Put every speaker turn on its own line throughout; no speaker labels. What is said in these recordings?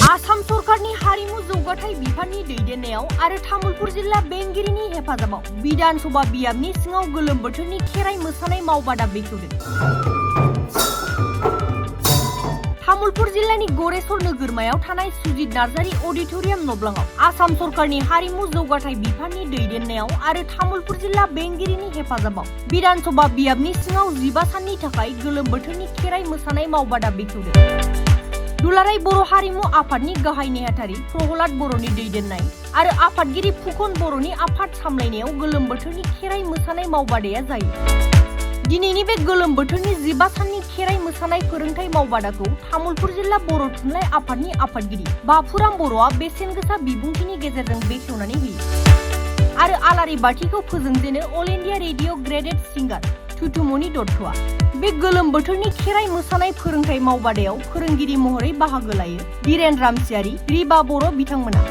आसाम सरकारनि हारिमु जौगाथाय बिफाननि दैदेननायाव आरो तामुलपुर जिल्ला बेंगिरिनि हेफाजाबाव विधान सभा बियाबनि सिङाव गोलोम बोथोरनि खेराइ मोसानाय मावबादा बेखेवदों। तामुलपुर जिल्लानि गरेसर नोगोरमायाव थानाय सुजित नार्जारी अडिटोरियाम नब्लाङाव आसाम सरकारनि हारिमु जौगाथाय बिफाननि दैदेननायाव आरो तामुलपुर जिल्ला बेंगिरिनि हेफाजाबाव विधान सभा बियाबनि सिङाव 15 साननि थाखाय गोलोम बोथोरनि खेराइ मोसानाय मावबादा बेखेवदों। दुलाराय बर' हारिमु आफादनि गाहाय नेहाथारि प्रहलाद बर'नि दैदेननाय आरो आफादगिरि फुकन बर'नि आफाद सामलायनायाव गोलोम बोथोरनि खेराइ मोसानाय मावबादाया जायो। दिनैनि बे गोलोम बोथोरनि 15 साननि खेराइ मोसानाय फोरोंथाय मावबादाखौ तामुलपुर जिल्ला बर' थुनलाइ आफादनि आफादगिरि बाफुराम बर'आ बेसेन गोसा बिबुंथिनि गेजेरजों बेखेवनानै होयो आरो आलारि बाथिखौ फोजोंजेनो अल इन्डिया रेडिअ ग्रेडेड सिंगार थुथुमनि दत्तआ बे गोलोम बोथोरनि खेराइ मोसानाय फोरोंथाय मावबादायाव फोरोंगिरि महरै बाहागो लायो धीरेन रामसियारि रिबा बर' बिथांमोना।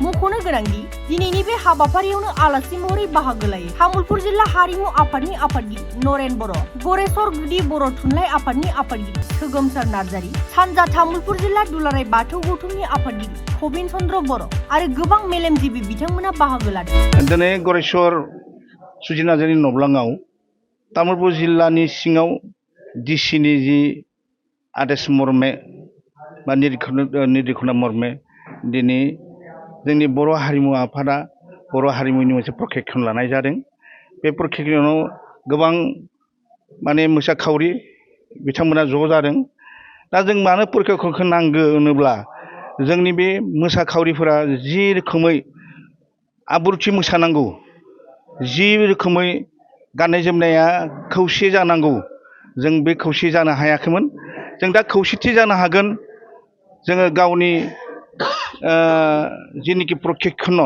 मख'नो गोनांदि दिनैनि बे हाबाफारियावनो आलासि महरै बाहागो लायो तामुलपुर जिल्ला हारिमु आफादनि आफादगिरि नरेन बर', गरेसर गुदि बर' थुनलाइ आफादनि आफादगिरि सोगोमसार नार्जारी, सानजा तामुलपुर जिल्ला दुलाराय बाथौ गौथुमनि आफादगिरि खबिन चन्द्र बर' आरो गोबां मेलेमजिबि बिथांमोना बाहागो लादों।
दिनै गरेसर सुजित नार्जारी नब्लाङाव तामुलपुर जिल्लानि सिङाव डिसिनि जि आदेश मर्मे बा निरिक्षना मर्मे दिनै जोंनि बर' हारिमु आफादा बर' हारिमुनि मोनसे प्रखेक्षन लानाय जादों। बे प्रखेक्षनाव गोबां मोसाखावरि बिथांमोना ज' जादों। दा जों मानो प्रखेक्षनखौ नांगौ होनोब्ला जोंनि बे मोसाखावरिफोरा जि रोखोमै आब्रुथि मोसानांगौ, जि रोखोमै गाननाय जोमनाया खौसे जानांगौ, जों बे खौसे जानो हायाखैमोन। जों दा खौसेथि जानो हागोन। जोङो गावनि जिनिखि प्रखेक्षन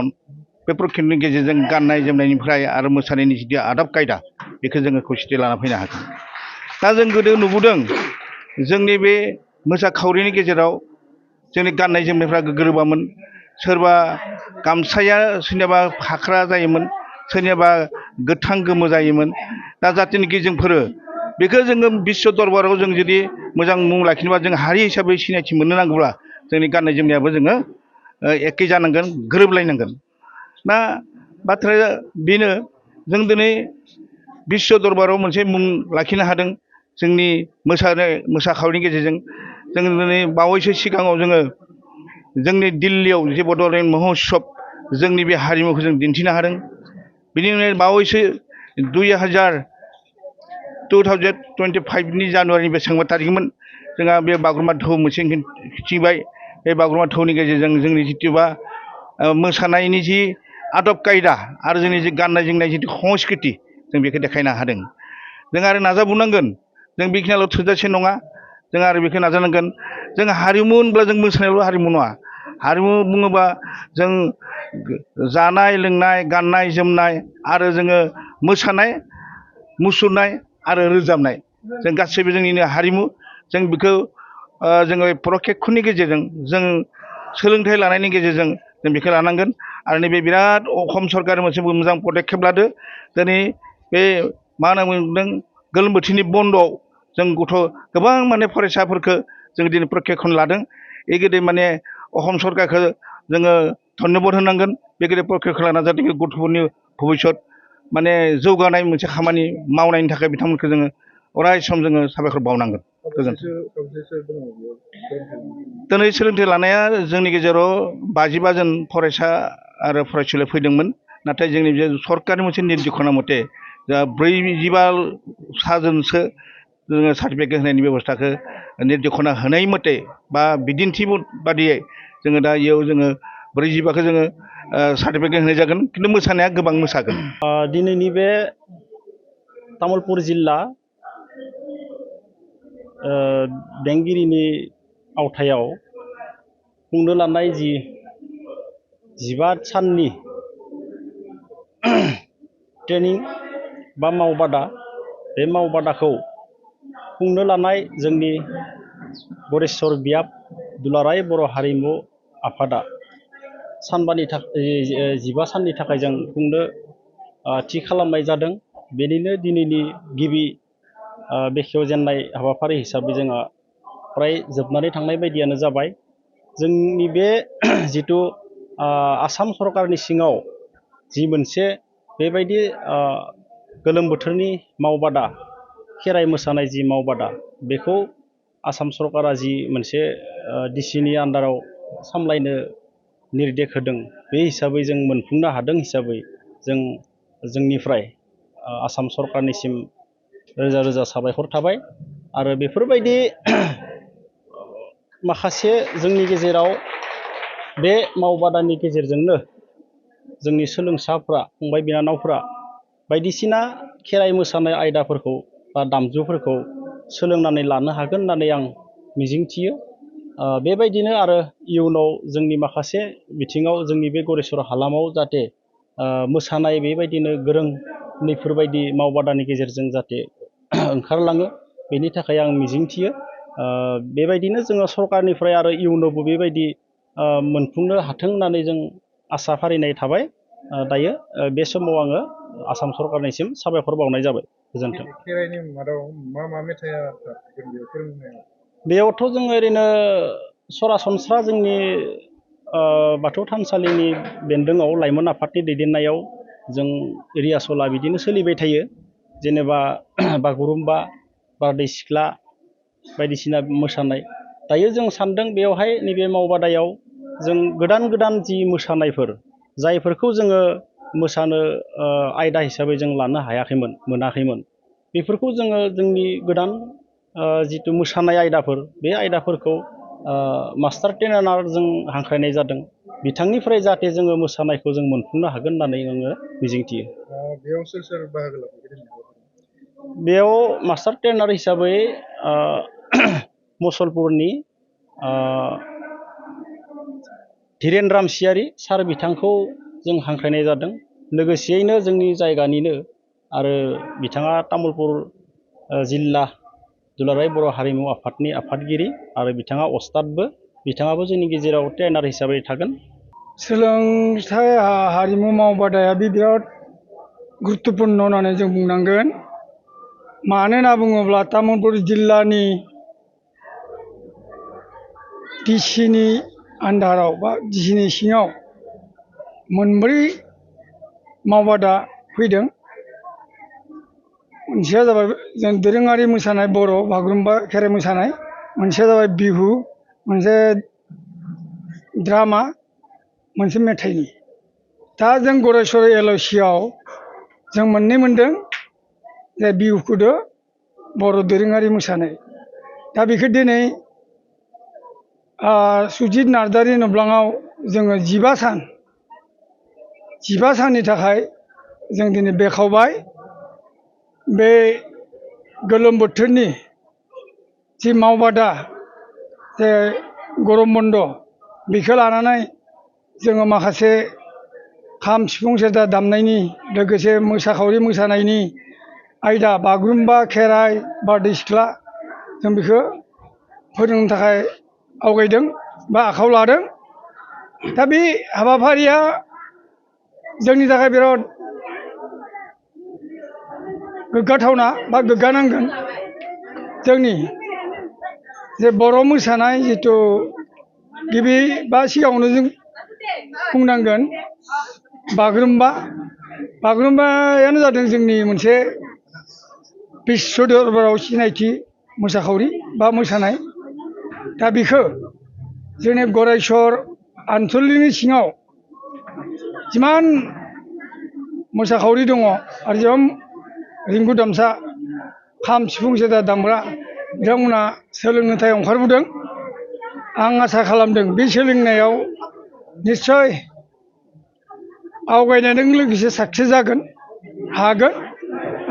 बे प्रखेक्षननि गेजेरजों गाननाय जोमनायनिफ्राय आरो मोसानायनि जिथु आदब खायदा बेखौ जोङो खौसेथि लाना फैनो हागोन। दा जों गोदो नुबोदों जोंनि बे मोसाखावरिनि गेजेराव जोंनि गाननाय जोमनायफ्रा गोरोबामोन। सोरबा गामसाया सोरनियाबा फाख्रा जायोमोन, सोरनियाबा गोथां गोमो जायोमोन। दा जातिनिखि जोंफोरो बेखौ जोङो बिश्व दरबाराव जों जुदि मोजां मुं लाखिनोबा जों हारि हिसाबै सिनायथि मोननो नांगौब्ला जोंनि गाननाय जोमनायाबो जोङो एखे जानांगोन, गोरोबलायनांगोन। दा बाथ्राया बेनो, जों दिनै बिश्व दरबाराव मोनसे मुं लाखिनो हादों जोंनि मोसाखावरिनि गेजेरजों। जों दिनै बावैसो सिगाङाव जोङो जोंनि दिल्लीयाव जे बड'लेण्ड महोत्सब जोंनि बे हारिमुखौ जों दिन्थिनो हादों। बिनि उनाव बावैसो 2025नि जानुवारिनि बेसेबांबा थारिखमोन जोंहा बे बागुरुम्बा दोहौ मोनसे खिथिबाय। बे बागुरुम्बा दोहौनि गेजेरजों जोंनि जिथुबा मोसानायनि जि आदब खायदा आरो जोंनि जि गाननाय जोमनाय जिथु संस्कृति जों बेखौ देखायनो हादों। जों आरो नाजाबावनांगोन। जों बेखिनियाल' थोजासे नङा, जों आरो बेखौ नाजानांगोन। जों हारिमु होनब्ला जों मोसानायल' हारिमु नङा। हारिमु बुङोबा जों जानाय लोंनाय, गाननाय जोमनाय आरो जोङो मोसानाय मुसुरनाय आरो रोजाबनाय जों गासैबो जोंनिनो हारिमु। जों बेखौ जोङो प्रखेक्षननि गेजेरजों जों सोलोंथाइ लानायनि गेजेरजों जों बेखौ लानांगोन। आरो नैबे बिराद असम सरकारा मोनसे मोजां पदक्षेप लादो। दिनै बे मा होनना बुंदों गोलोम बोथोरनि बन्द'आव जों गोबां फरायसाफोरखौ जों दिनै प्रखेक्षन लादों। बे गेदेर असम सरकारखौ जोङो धन्यबाद होनांगोन। बे गेदेर प्रखेक्षन लाना जाहाथे गथ'फोरनि भबिष्यत जौगानाय मोनसे खामानि मावनायनि थाखाय बिथांमोनखौ जोङो अराय सम जोङो साबायखर बावनांगोन। दिनै सोलोंथाइ लानाया जोंनि गेजेराव 55 जन फरायसा आरो फरायसुला फैदोंमोन। नाथाय जोंनि बे सरकारनि मोनसे निर्देशना मथे 45 जनसो जोङो सार्टिफिकेट होनायनि बेबस्थाखौ निर्देशना होनाय मथे बा बिदिन्थि बादियै जोङो दा इयाव जोङो 45खौ जोङो सार्टिफिकेट होनाय जागोन। खिन्थु मोसानाया गोबां मोसागोन।
दिनैनि बे तामुलपुर जिल्ला बेंगिरिनि आवथायाव खुंनो लानाय जि 15 साननि ट्रेनिं बा मावबादा, बे मावबादाखौ खुंनो लानाय जोंनि गरेसर बियाब दुलाराय बर' हारिमु आफादा 15 साननि थाखाय जों खुंनो थि खालामनाय जादों। बेनिनो दिनैनि गिबि बेखेवजेननाय हाबाफारि हिसाबै जोंहा फ्राय जोबनानै थांनाय बायदियानो जाबाय। जोंनि बे जिथु आसाम सरकारनि सिङाव जि मोनसे बेबायदि गोलोम बोथोरनि मावबादा खेराइ मोसानाय जि मावबादा बेखौ आसाम सरकारा जि मोनसे डिसिनि आन्डाराव सामलायनो निर्देश होदों बे हिसाबै जों मोनफुंनो हादों हिसाबै जों जोंनिफ्राय आसाम सरकारनिसिम रोजा रोजा साबायखर थाबाय आरो बेफोरबायदि माखासे जोंनि गेजेराव बे मावबादानि गेजेरजोंनो जोंनि सोलोंसाफ्रा फंबाय बिनानावफ्रा बायदिसिना खेराइ मोसानाय आयदाफोरखौ बा दामजुफोरखौ सोलोंनानै लानो हागोन होननानै आं मिजिंथियो बेबायदिनो आरो इयुनाव जोंनि माखासे बिथिङाव जोंनि बे गरेस्वर हालामाव जाहाथे मोसानाय बेबायदिनो गोरों नैफोरबायदि मावबादानि गेजेरजों जाहाथे ओंखारलाङो बेनि थाखाय आं मिजिंथियो बेबायदिनो जोङो सरकारनिफ्राय आरो इयुनावबो बेबायदि मोनफुंनो हाथों होननानै जों आसा फारिनाय थाबाय दायो बे समाव आङो आसाम सरकारनिसिम साबायखर बावनाय जाबाय गोजोन्थों।
खेराइनि मादाव मा मा मेथाइआ फोरोंनायाव
बेयावथ' जों ओरैनो सरासनस्रा जोंनि बाथौ थानसालिनि बेन्दोंआव लाइमोन आफादनि दैदेननायाव जों रियासला बिदिनो सोलिबाय थायो जेनेबा बागुरुम्बा बारदै सिख्ला बायदिसिना मोसानाय दायो जों सान्दों बेवहाय नैबे मावबादायाव जों गोदान गोदान जि मोसानायफोर जायफोरखौ जोङो मोसानो आयदा हिसाबै जों लानो हायाखैमोन मोनाखैमोन बेफोरखौ जोङो जोंनि गोदान जिथु मोसानाय आयदाफोर बे आयदाफोरखौ मास्टार ट्रेनार जों हांख्रायनाय जादों बिथांनिफ्राय जाहाथे जोङो मोसानायखौ जों मोनफुंनो हागोन होननानै आङो मिजिंथियो।
बेयाव सोर सोर बाहागो लाफैदों?
बेयाव मास्टार ट्रेनार हिसाबै मुसलपुरनि धीरेन रामसियारि सार बिथांखौ जों हांख्रायनाय जादों लोगोसेयैनो जोंनि जायगानिनो आरो बिथाङा तामुलपुर जिल्ला दुलाराय बर' हारिमु आफादनि आफादगिरि आरो बिथाङा अस्तादबो बिथाङाबो जोंनि गेजेराव ट्रेनार हिसाबै थागोन।
सोलोंथाइ हारिमु मावबादाया बिराद गुरुत्तपुर्ण होननानै जों बुंनांगोन मानो होनना बुङोब्ला तामुलपुर जिल्लानि डिसिनि आन्डाराव बा डिसिनि सिङाव मोनब्रै मावबादा फैदों मोनसेया जाबाय जों दोरोङारि मोसानाय बर' बागुरुम्बा खेराइ मोसानाय मोनसेया जाबाय बिहु मोनसे ड्रामा मोनसे मेथाइनि दा जों गरेस्वर एलअसिआव जों मोननै मोनदों जे बिहुखौदो बर' दोरोङारि मोसानाय दा बेखौ दिनै सुजित नार्जारि नब्लाङाव जोङो 15 साननि थाखाय जों दिनै बेखावबाय बे गोलोम बोथोरनि जि मावबादा जे गरम बन्द बेखौ लानानै जोङो माखासे खाम सिफुं सेरजा दामनायनि लोगोसे मोसाखावरि मोसानायनि आयदा बागुरुम्बा खेराइ बारदै सिख्ला जों बेखौ फोरोंनो थाखाय आवगायदों बा आखायाव लादों दा बे हाबाफारिया जोंनि थाखाय बिराद गोग्गाथावना बा गोग्गानांगोन जोंनि जे बर' मोसानाय जिथु गिबि बा सिगाङावनो जों बुंनांगोन बागुरुम्बायानो जादों जोंनि मोनसे बिश्व दरबाराव सिनायथि मोसाखावरि बा मोसानाय दा बेखौ जोंनि गरेस्वर आनसलिकनि सिङाव जिमान मोसाखावरि दङ आरो जिमान रिंगु दामसा खाम सिफुं सेरजा दामग्रा बिथांमोना सोलोंनो थाखाय ओंखारबोदों आं आसा खालामदों बे सोलोंनायाव निस्सय आवगायनायजों लोगोसे साक्सेस जागोन हागोन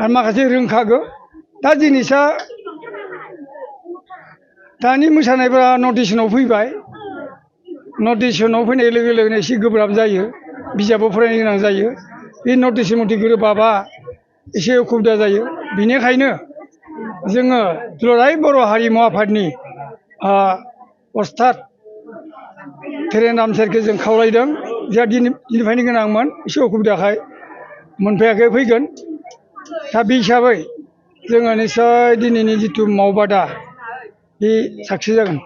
आरो माखासे रोंखागौ दा जिनिसा दानि मोसानायफोरा नटिसनाव फैबाय नटिसनाव फैनाय लोगो लोगोनो एसे गोब्राब जायो बिजाबाव फरायनो गोनां जायो बे नटिस मथे गोरोबाबा एसे उसुबिदा जायो बेनिखायनो जोङो दुलाराय बर' हारिमु आफादनि अस्ताद धीरेन रामसियारिखौ जों खावलायदों जोंहा दिनैनिफ्रायनो गोनांमोन एसे उसुबिदाखाय मोनफैयाखै फैगोन दा बे हिसाबै जोङो निस्सय दिनैनि जिथु मावबादा बे साक्सेस जागोन।